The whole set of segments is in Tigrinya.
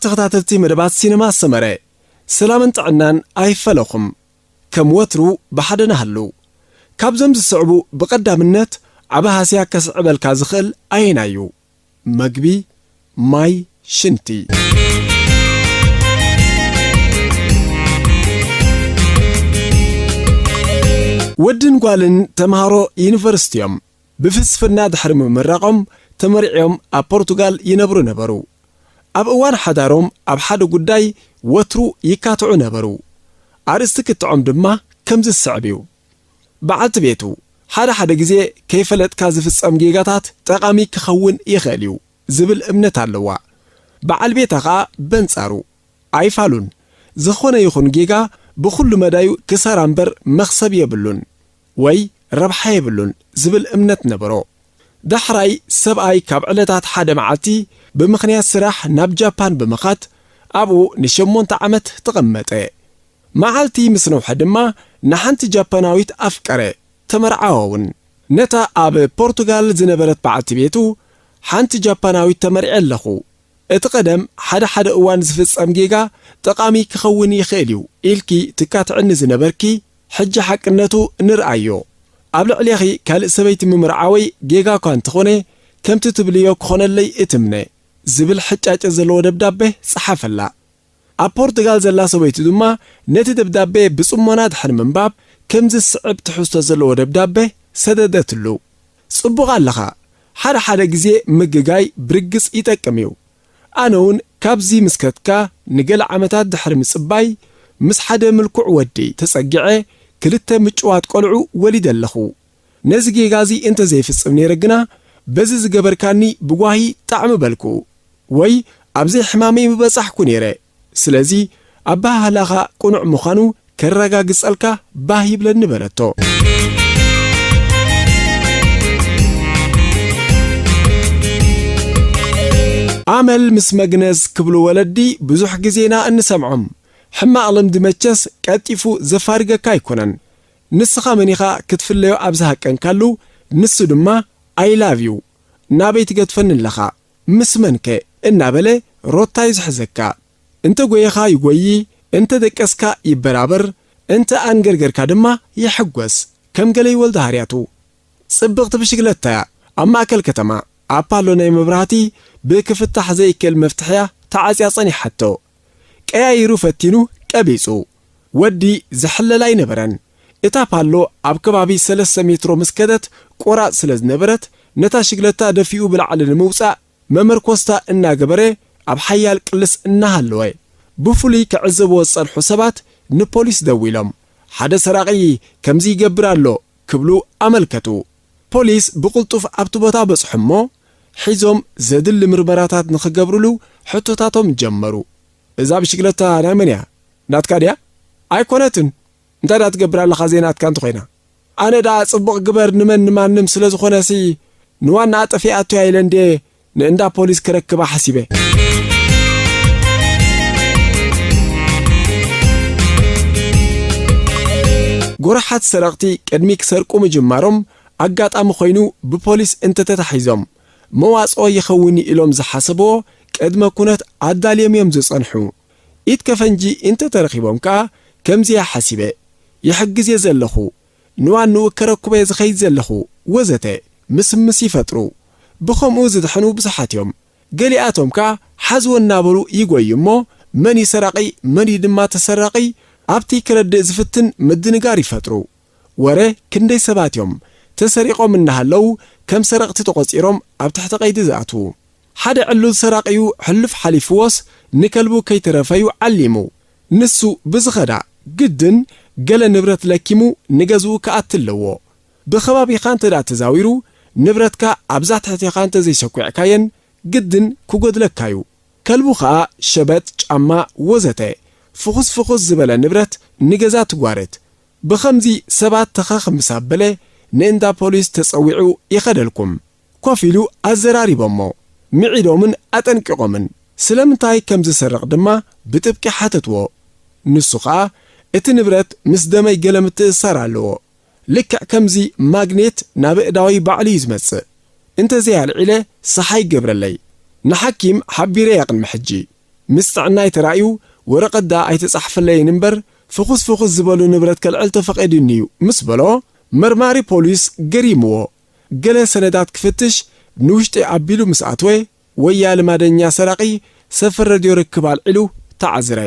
ተኸታተልቲ መደባት ሲነማ ሰመረ፣ ሰላምን ጥዕናን ኣይፈለኹም። ከም ወትሩ ብሓደ ንሃሉ። ካብዞም ዝስዕቡ ብቐዳምነት ዓቢ ሃስያ ከስዕበልካ ዝኽእል ኣየናይ እዩ? መግቢ፣ ማይ፣ ሽንቲ። ወድን ጓልን ተምሃሮ ዩኒቨርሲቲ እዮም። ብፍልስፍና ድሕሪ ምምራቖም ተመሪዕዮም ኣብ ፖርቱጋል ይነብሩ ነበሩ። ኣብ እዋን ሓዳሮም ኣብ ሓደ ጉዳይ ወትሩ ይካትዑ ነበሩ። ኣርእስቲ ክትዖም ድማ ከምዚ ዝስዕብ እዩ። በዓልቲ ቤቱ፣ ሓደ ሓደ ግዜ ከይፈለጥካ ዝፍጸም ጌጋታት ጠቓሚ ክኸውን ይኽእል እዩ ዝብል እምነት ኣለዋ። በዓል ቤታ ኸኣ በንጻሩ ኣይፋሉን። ዝኾነ ይኹን ጌጋ ብኹሉ መዳዩ ክሳራ እምበር መኽሰብ የብሉን ወይ ረብሓ የብሉን ዝብል እምነት ነበሮ። ዳሕራይ ሰብኣይ ካብ ዕለታት ሓደ መዓልቲ ብምኽንያት ስራሕ ናብ ጃፓን ብምኻድ ኣብኡ ንሸሞንተ ዓመት ተቐመጠ። መዓልቲ ምስ ነውሐ ድማ ንሓንቲ ጃፓናዊት ኣፍቀረ፣ ተመርዓወ እውን። ነታ ኣብ ፖርቱጋል ዝነበረት በዓልቲ ቤቱ፣ ሓንቲ ጃፓናዊት ተመርዕየ ኣለኹ። እቲ ቀደም ሓደ ሓደ እዋን ዝፍጸም ጌጋ ጠቓሚ ክኸውን ይኽእል እዩ ኢልኪ ትካትዕኒ ዝነበርኪ፣ ሕጂ ሓቅነቱ ንርኣዮ። ኣብ ልዕሌኺ ካልእ ሰበይቲ ምምርዓወይ ጌጋ እኳ እንተኾነ፣ ከምቲ ትብልዮ ክኾነለይ እትምነ፣ ዝብል ሕጫጨ ዘለዎ ደብዳቤ ጸሓፈላ። ኣብ ፖርቱጋል ዘላ ሰበይቱ ድማ ነቲ ደብዳቤ ብጽሞና ድሕሪ ምንባብ፣ ከምዚ ዝስዕብ ትሕዝቶ ዘለዎ ደብዳቤ ሰደደትሉ። ጽቡቕ ኣለኻ። ሓደ ሓደ ግዜ ምግጋይ ብርግጽ ይጠቅም እዩ። ኣነ እውን ካብዚ ምስከትካ ንገለ ዓመታት ድሕሪ ምጽባይ፣ ምስ ሓደ ምልኩዕ ወዲ ተጸጊዐ ክልተ ምጭዋት ቆልዑ ወሊደ ኣለኹ። ነዚ ጌጋ እዚ እንተ ዘይፍጽም ነይረ ግና፣ በዚ ዝገበርካኒ ብጓሂ ጣዕ ምበልኩ፣ ወይ ኣብ ዘይሕማመይ ምበጻሕኩ ነይረ። ስለዚ፣ ኣበሃህላኻ ቅኑዕ ምዃኑ ከረጋግጸልካ ባህ ይብለኒ በለቶ። ኣመል ምስ መግነዝ ክብሉ ወለዲ ብዙሕ ግዜ ኢና እንሰምዖም። ሕማቕ ልምዲ መቸስ ቀልጢፉ ዘፋርገካ ኣይኮነን። ንስኻ መን ኢኻ ክትፍለዮ ኣብ ዝሃቀንካሉ፣ ንሱ ድማ "I love you፣ ናበይ ትገድፈኒ ኣለኻ? ምስ መንከ?" እናበለ ሮታ እዩ ዝሕዘካ። እንተ ጎየኻ ይጎዪ፣ እንተ ደቀስካ ይበራበር፣ እንተ ኣንገርገርካ ድማ ይሕጎስ። ከም ገለይ ወልደሃርያቱ። ጽብቕቲ ብሽግለታ እያ። ኣብ ማእከል ከተማ፣ ኣብ ፓሎ ናይ መብራህቲ ብክፍታሕ ዘይክእል መፍትሕ እያ ተዓጽያ ጸኒሓቶ። ቀያይሩ ፈቲኑ ቀቢጹ። ወዲ ዝሕለል ኣይነበረን። እታ ፓሎ ኣብ ከባቢ ሰለስተ ሜትሮ ምስ ከደት፣ ቆራጽ ስለ ዝነበረት፣ ነታ ሽግለታ ደፊኡ ብላዕሊ ንምውጻእ መመርኮስታ እናገበረ ኣብ ሓያል ቅልስ እናሃለወ፣ ብፍሉይ ክዕዘብዎ ዝጸንሑ ሰባት ንፖሊስ ደዊሎም፣ "ሓደ ሰራቒ ከምዚ ይገብር ኣሎ" ክብሉ ኣመልከቱ። ፖሊስ ብቕልጡፍ ኣብቲ ቦታ በጽሑ እሞ፣ ሒዞም ዘድሊ ምርመራታት ንኽገብርሉ ሕቶታቶም ጀመሩ። "እዛ ብሽግለታ ናይ መን እያ? ናትካ ድያ?" "ኣይኮነትን። እንታይ ደኣ ትገብር ኣለኻ ዘይናትካ እንተኾይና?" "ኣነ ደኣ ጽቡቕ ግበር ንመን ንማንም ስለ ዝኾነሲ፣ ንዋናኣ ጠፊኣቶ እያ ኢለ እንድየ ንእንዳ ፖሊስ ክረክባ ሓሲበ።" ጎራሓት ሰረቕቲ ቅድሚ ክሰርቁ ምጅማሮም ኣጋጣሚ ኮይኑ ብፖሊስ እንተተታሒዞም፣ መዋጽኦ ይኸውን እዩ ኢሎም ዝሓሰብዎ ቅድመ ኩነት ኣዳልዮም እዮም ዝጸንሑ። ኢድ ከፈንጂ እንተተረኺቦም ከኣ ከምዚ እየ ሓሲበ፣ ይሕግዝ እየ ዘለኹ፣ ንዋንኡ ከረክቦ እየ ዝኸይድ ዘለኹ፣ ወዘተ ምስምስ ይፈጥሩ። ብኸምኡ ዝድሕኑ ብዙሓት እዮም። ገሊኣቶም ከኣ ሓዝዎ እናበሉ ይጎዩ እሞ፣ መን እዩ ሰራቒ፣ መን እዩ ድማ ተሰራቒ፣ ኣብቲ ክረድእ ዝፍትን ምድንጋር ይፈጥሩ። ወረ ክንደይ ሰባት እዮም ተሰሪቖም እናሃለዉ ከም ሰረቕቲ ተቖጺሮም ኣብ ትሕቲ ቀይዲ ዝኣትዉ። ሓደ ዕሉል ሰራቒ እዩ ሕሉፍ ሓሊፍዎስ ንከልቡ ከይተረፈ እዩ ዓሊሙ። ንሱ ብዝኸዳ ግድን ገለ ንብረት ለኪሙ ንገዝኡ ክኣቲ ኣለዎ። ብኸባቢኻ እንተ ደኣ ተዛዊሩ ንብረትካ ኣብዛ ትሕቴኻ እንተ ዘይሰኲዕካየን ግድን ክጎድለካ እዩ። ከልቡ ኸኣ ሸበጥ፣ ጫማ ወዘተ ፍኹስ ፍኹስ ዝበለ ንብረት ንገዛ ትጓርት። ብኸምዚ ሰባት ተኸኽ ምስ ኣበለ ንእንዳ ፖሊስ ተጸዊዑ ይኸደልኩም። ኮፍ ኢሉ ኣዘራሪቦሞ፣ ምዒዶምን ኣጠንቂቖምን። ስለምንታይ ከም ዝሰርቕ ድማ ብጥብቂ ሓተትዎ። ንሱ ኸኣ እቲ ንብረት ምስ ደመይ ገለ ምትእስሳር ኣለዎ። ልክዕ ከምዚ ማግኔት ናብ ኣእዳወይ ባዕሉ እዩ ዝመጽእ። እንተዘይ ኣልዒለ ሰሓይ ይገብረለይ። ንሓኪም ሓቢረ እየ ቅድሚ ሕጂ። ምስ ጥዕናይ ተራእዩ፣ ወረቐት ደኣ ኣይተጻሕፈለይን እምበር፣ ፍኹስ ፍኹስ ዝበሉ ንብረት ከልዕል ተፈቒዱኒ እዩ ምስ በሎ፣ መርማሪ ፖሊስ ገሪምዎ። ገለ ሰነዳት ክፍትሽ ንውሽጢ ኣቢሉ ምስ ኣትወ፣ ወያ ልማደኛ ሰራቒ ሰፈር ረድዮ ርክብ ኣልዒሉ ተዓዝረ።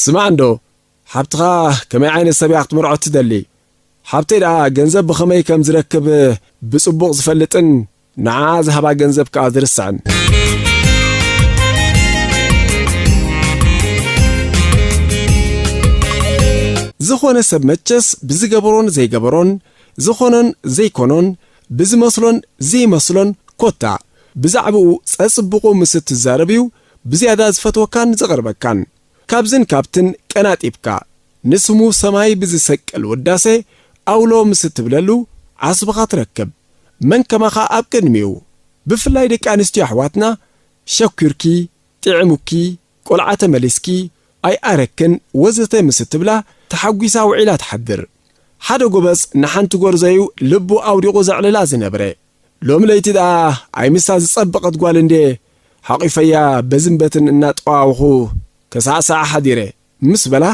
ስማዕ እንዶ፣ ሓብትኻ ከመይ ዓይነት ሰብ እያ ክትምርዖ ትደሊ? ሓብተይ ደኣ ገንዘብ ብኸመይ ከም ዝረክብ ብጽቡቕ ዝፈልጥን ንዓ ዝሃባ ገንዘብ ከኣ ዝርስዕን። ዝኾነ ሰብ መቸስ ብዝገበሮን ዘይገበሮን፣ ዝኾኖን ዘይኮኖን፣ ብዝመስሎን ዘይመስሎን፣ ኮታ ብዛዕባኡ ጸጽብቑ ምስ እትዛረብ እዩ ብዝያዳ ዝፈትወካን ዝቐርበካን። ካብዝን ካብትን ቀናጢብካ፣ ንስሙ ሰማይ ብዝሰቅል ውዳሴ ኣውሎ ምስ እትብለሉ ዓስብኻ ትረክብ። መን ከማኻ ኣብ ቅድሚኡ? ብፍላይ ደቂ ኣንስትዮ ኣሕዋትና፣ ሸኲርኪ፣ ጥዒሙኪ፣ ቆልዓ ተመሊስኪ፣ ኣይኣረክን፣ ወዘተ ምስ እትብላ ተሓጒሳ ውዒላ ትሓድር። ሓደ ጎበዝ ንሓንቲ ጎርዞዩ ልቡ ኣውዲቑ ዘዕልላ ዝነብረ፣ ሎሚ ለይቲ ደኣ ኣይ ምስታ ዝጸበቐት ጓል እንዴ ሓቒፈያ በዝን በትን እናጠዋወኹ ከሳዕሳዓ ሓዲረ ምስ በላ፣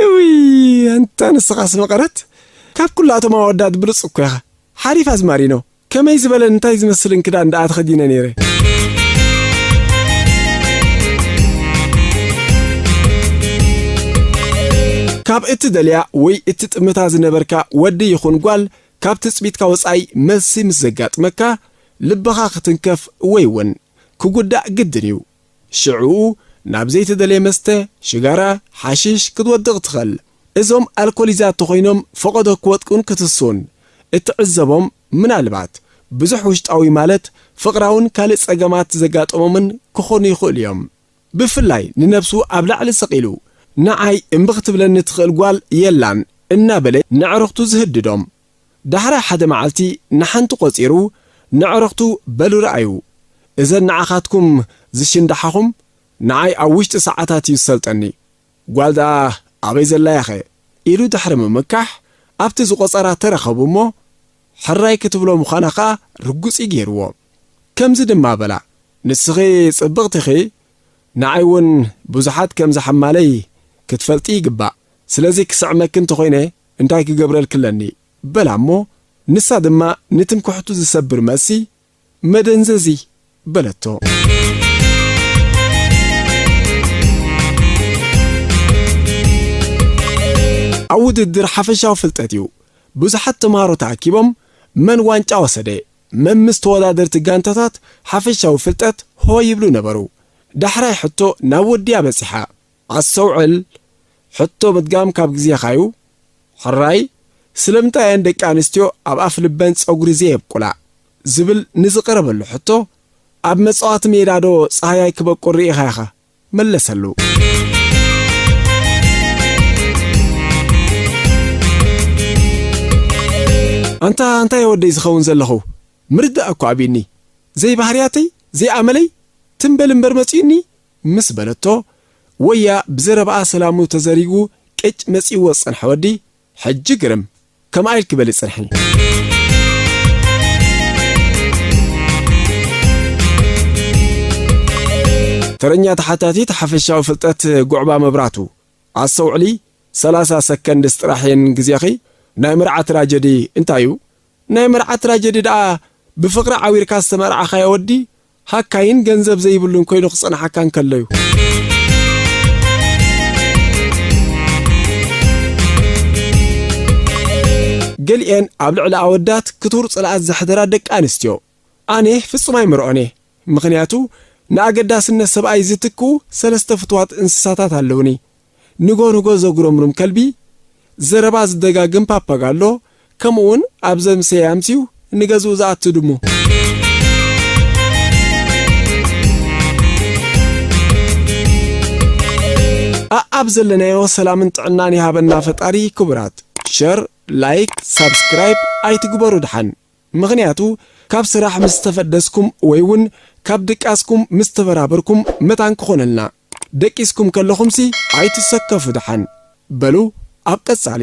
እውይ፣ ኣንታ ንስኻስ መቐረት፣ ካብ ኩላቶም ኣወዳት ብሉጽ እኮ ኢኻ። ሓሪፍ ኣዝማሪኖ፣ ከመይ ዝበለን እንታይ ዝመስልን ክዳን ደኣ ተኸዲነ ነይረ። ካብ እትደልያ ወይ እትጥምታ ዝነበርካ ወዲ ይኹን ጓል፣ ካብ ትጽቢትካ ወጻኢ መልሲ ምስ ዘጋጥመካ፣ ልብኻ ክትንከፍ ወይ እውን ክጉዳእ ግድን እዩ። ሽዑኡ ናብ ዘይተደልየ መስተ፣ ሽጋራ፣ ሓሽሽ ክትወድቕ ትኽእል። እዞም ኣልኮሊዛት ተኾይኖም ፈቐዶ ክወድቁን ክትስኡን እትዕዘቦም፣ ምናልባት ብዙሕ ውሽጣዊ ማለት ፍቕራውን ካልእ ጸገማት ዘጋጠሞምን ክኾኑ ይኽእሉ እዮም። ብፍላይ ንነብሱ ኣብ ላዕሊ ሰቒሉ፣ "ንዓይ እምቢ ክትብለኒ ትኽእል ጓል የላን" እናበለ ነዕርኽቱ ዝህድዶም። ዳሕራይ ሓደ መዓልቲ ንሓንቲ ቆጺሩ፣ ነዕርኽቱ፣ "በሉ ረኣዩ፣ እዘን ንዓኻትኩም ዝሽንዳሓኹም ንዓይ ኣብ ውሽጢ ሰዓታት እዩ ዝሰልጠኒ። ጓል ደኣ ኣበይ ዘላያኸ?" ኢሉ ድሕሪ ምምካሕ፣ ኣብቲ ዝቖጸራ ተረኸቡ እሞ፣ ሕራይ ክትብሎ ምዃና ኸኣ ርጉጽ እዩ ገይርዎ። ከምዚ ድማ በላ፣ "ንስኺ ጽብቕቲ ኢኺ፣ ንዓይ እውን ብዙሓት ከም ዝሓማለይ ክትፈልጢ ይግባእ። ስለዚ ክስዕመኪ እንተኾይነ እንታይ ክገብረልኪ ኣለኒ?" በላ እሞ፣ ንሳ ድማ ንትምክሕቱ ዝሰብር መልሲ፣ "መደንዘዚ" በለቶ። ኣብ ውድድር ሓፈሻዊ ፍልጠት እዩ። ብዙሓት ተምሃሮ ተኣኪቦም፣ መን ዋንጫ ወሰደ፣ መን ምስ ተወዳደርቲ ጋንታታት ሓፈሻዊ ፍልጠት ሆ ይብሉ ነበሩ። ዳሕራይ ሕቶ ናብ ወድያ በጺሓ። ኣስተውዕል፣ ሕቶ ምድጋም ካብ ግዜኻዩ። ሕራይ፣ ስለምንታይ እየን ደቂ ኣንስትዮ ኣብ ኣፍ ልበን ጸጉሪ ዘየብቁላ? ዝብል ንዝቐረበሉ ሕቶ፣ ኣብ መጻወቲ ሜዳ ዶ ጸሃያይ ክበቁል ርኢኻ ኢኻ? መለሰሉ። ኣንታ እንታይ ወደይ ዝኸውን ዘለኹ? ምርዳእ እኮ ኣብዩኒ። ዘይባህርያተይ፣ ዘይኣመለይ፣ ትም በል እምበር መጺኡኒ፣ ምስ በለቶ፣ ወያ ብዘረባኣ ሰላሙ ተዘሪጉ ቅጭ መጺእዎ ዝጸንሐ ወዲ፣ ሕጂ ግርም፣ ከምኣ ኢልኪ በሊ ጽንሒ። ተረኛ ተሓታቲት ሓፈሻዊ ፍልጠት ጉዕባ መብራቱ። ኣስተውዕሊ፣ ሰላሳ ሰከንድስ ጥራሕ እየን ግዜኺ። ናይ መርዓ ትራጀዲ እንታይ እዩ? ናይ መርዓ ትራጀዲ ደኣ ብፍቕሪ ዓዊርካ ዝተመርዓኻዮ ወዲ ሃካይን ገንዘብ ዘይብሉን ኮይኑ ክጸንሓካ እንከሎ እዩ። ገሊኤን ኣብ ልዕሊ ኣወዳት ክቱር ጽልኣት ዘሕደራ ደቂ ኣንስትዮ። ኣነ ፍጹም ኣይምርዖን እየ። ምኽንያቱ ንኣገዳስነት ሰብኣይ ዝትክኡ ሰለስተ ፍትዋት እንስሳታት ኣለውኒ። ንጎ ንጎ ዘጉረምርም ከልቢ፣ ዘረባ ዝደጋግም ፓፓጋሎ፣ ከምኡውን ኣብ ዘምሰየ ኣምስዩ ንገዝኡ ዝኣቱ ድሙ። ኣኣብ ዘለናዮ ሰላምን ጥዕናን ይሃበና ፈጣሪ። ክቡራት፣ ሸር፣ ላይክ፣ ሳብስክራይብ ኣይትግበሩ ድሓን። ምኽንያቱ ካብ ስራሕ ምስ ተፈደስኩም ወይ እውን ካብ ድቃስኩም ምስ ተበራበርኩም መታን ክኾነልና። ደቂስኩም ከለኹምሲ ኣይትሰከፉ ድሓን። በሉ ኣብ ቀጻሊ።